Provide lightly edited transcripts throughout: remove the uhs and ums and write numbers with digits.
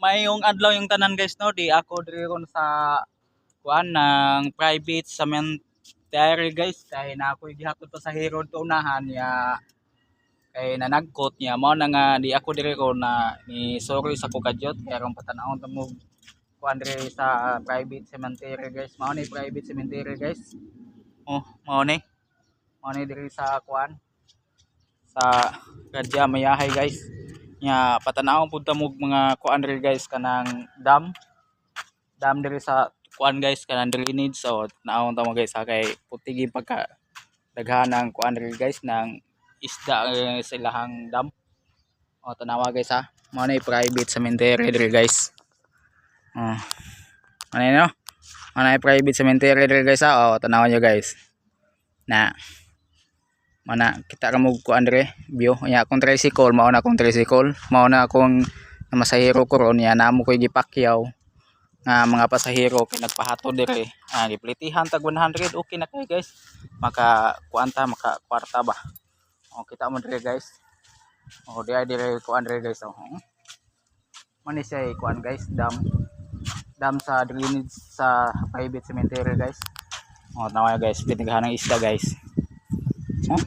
Mayong adlaw yung tanan, guys, no. Di ako diri ron sa kuan ng private cemetery, guys, kay na ako gihatod pasahero to unahan ya kay nanagkot niya. Mao na nga di ako diri ron na ni sorry sa ko kadyot kay aron patan-awon ta mo kuan diri sa private cemetery, guys. Mao ni private cemetery, guys. Oh, mao ni diri sa kuan sa Radya Mayahay, guys. Nya patanawon pud ta mo mga kuan diri, guys, kanang dam dam diri sa kuan, guys, kanang drainage. So naawon ta mo, guys, ha, kay puti gyud pagka daghan ang kuan diri, guys, ng isda sa ilahang dam. O, tanawa, guys, ha. Mao na private cemetery diri, guys. Oh, ano yun, no? Mao na private cemetery diri, guys, ha. O, tanawa nyo, guys, na mana kita ra mo kuan diri view. Nya akong tricycle, mao na akong tricycle, mao na akong masahero ko ron. Nya namo koy gipakyaw nga mga pasahero kay nagpahatod diri. Giplitihan tag 100, okay na kay, guys, maka kuan ta, maka kwarta ba. O, kita mo diri, guys. O, di ay diri kuan diri, guys. Oh, man ni siya kuan, guys, dam dam sa drainage sa private cemetery, guys. O, tanawa, guys, pinaghan ng isda, guys. Oh,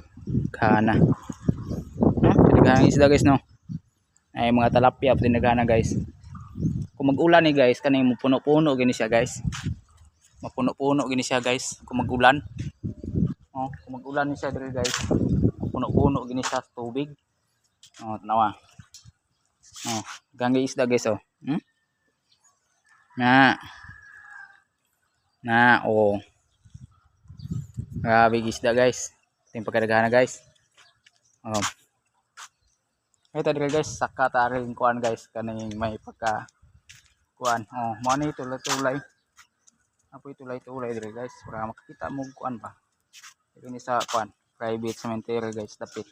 kana, no, pinaghan ng isda, guys, no. Ay mga talapia pinaghan, guys. Kung mag-ulan ni, guys, kaning puno-puno gini siya, guys. Mapuno-puno gini siya, guys, kung mag-ulan. Oh, kung mag-ulan ni siya diri, guys, puno-puno gini siya sa tubig. Oh, tanawa. Oh, gangay isda, guys, oh. Na na, oh, grabe isda, guys. Ito yung pagkadaghan na, guys. Oh, ito diri, guys, saka ta rin kuan, guys, kaning may pagka kuan. Oh, mao ni tulay-tulay. Apoy tulay-tulay diri, guys, para makakita mo kuan ba. Diri ni sa kuan, private cemetery, guys, dapit.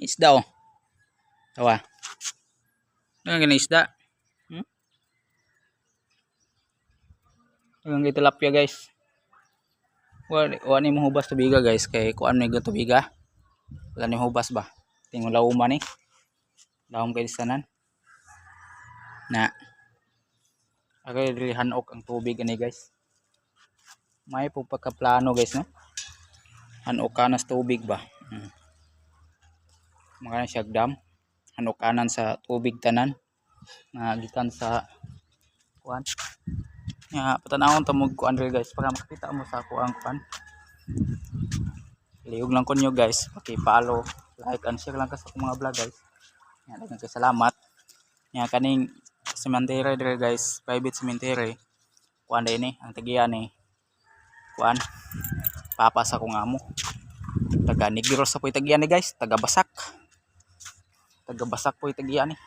Isda, oh. Tawa. Ano gani isda? Hmm? Ang tilapia, guys. Wa ni mo hubas tubiga, guys, kay kuan may tubiga. Wala ni hubas ba? Tingon lawom ni. Lawom kay tanan. Na. Okay, diri hanok ang tubig ani, guys. May po pagkaplano, guys, no. Hanok kanas tubig ba. Mga siya dam. Hanok kanan sa tubig tanan. Na gikan sa kuan. Ya, patanawon ta mo kuan diri, guys, para makita mo sa ako ang kuan. Lihog lang ko niyo, guys, paki-follow, like and share lang ka sa akong mga vlog, guys. Ya, daghang kay salamat. Ya, kaning cemetery diri, guys, private cemetery. Kuan din ni, ang tagiya ni kuan papa sa akong amo. Taga Negros sa po'y tagiya ni, guys, taga Basak. Taga Basak po'y tagiya ni.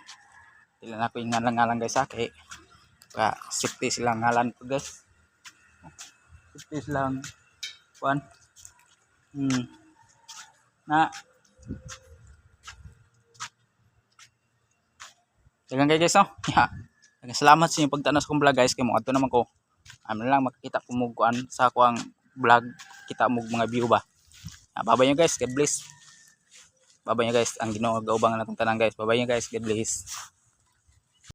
Dili na ko yung ngalan-ngalan, guys, ha, kay ka safety silang ngalan ko, guys. Safety silang kuan. Na. Daghang kay, guys, no. Ya. Daghang salamat sa inyong pagtanaw sa akong vlog, guys, kay mo adto naman ko. Ano lang makita ko mo kuan sa akuang vlog, kita mo mga view ba. Ah, bye-bye nyo, guys. God bless. Bye-bye nyo, guys. Ang Ginoo gaubang natong tanan, guys. Bye-bye nyo, guys. God bless.